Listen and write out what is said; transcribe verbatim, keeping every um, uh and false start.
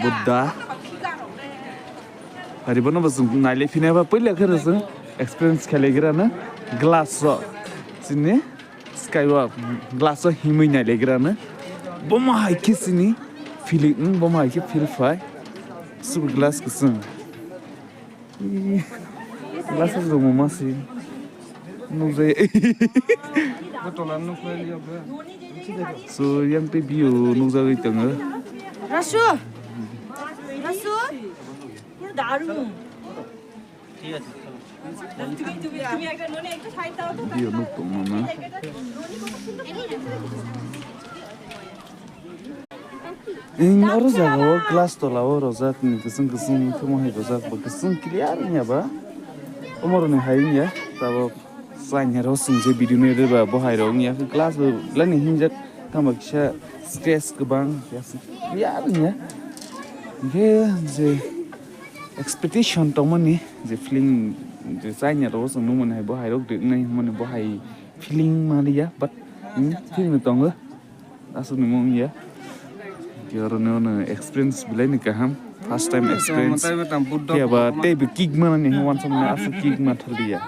Buddha. Hari bono bo chwng nailai phina ba puila khe chwng experience khlai gra na glass o chini sky o glass o himwi nailai gra na. Bomo hai khe chini feeling, hmm, bomo hai khe feel phai. Super glass kwchwng. Glass o chwng ma si. Nukjai. Bo tola nuknai liya bro. So, yang tei view nukjagwi tongo. Rasu! Rasu! পুরো দারুণ। তুমি তুমি তুমি একটা ননি একটু সাইড দাও তো। View nuk tongmano. Ing oro jaga o glass tola o rojak ni kwchwng kwchwng khe mohai rojak bo kwchwng clear wngya ba. Omoroni hai wngya tabok. Chainai rok chwng je video nai rwba bo hai rok wngya khe glass bo belai ni hinjak tamo kisa stress kwbang ya clear wngya. Hingkhe je expectation tongmani je feeling je chainai rok chwng nukmani hai bo hai rok rinai hwnmani bo hai feeling manliya but feeling no tongo. Aswk ni mung ya. Khe oro no no experience belai ni kaham. First time experience. Tei bo tei bo kick manani hwn wansuk mani aswk kick ma thaliya.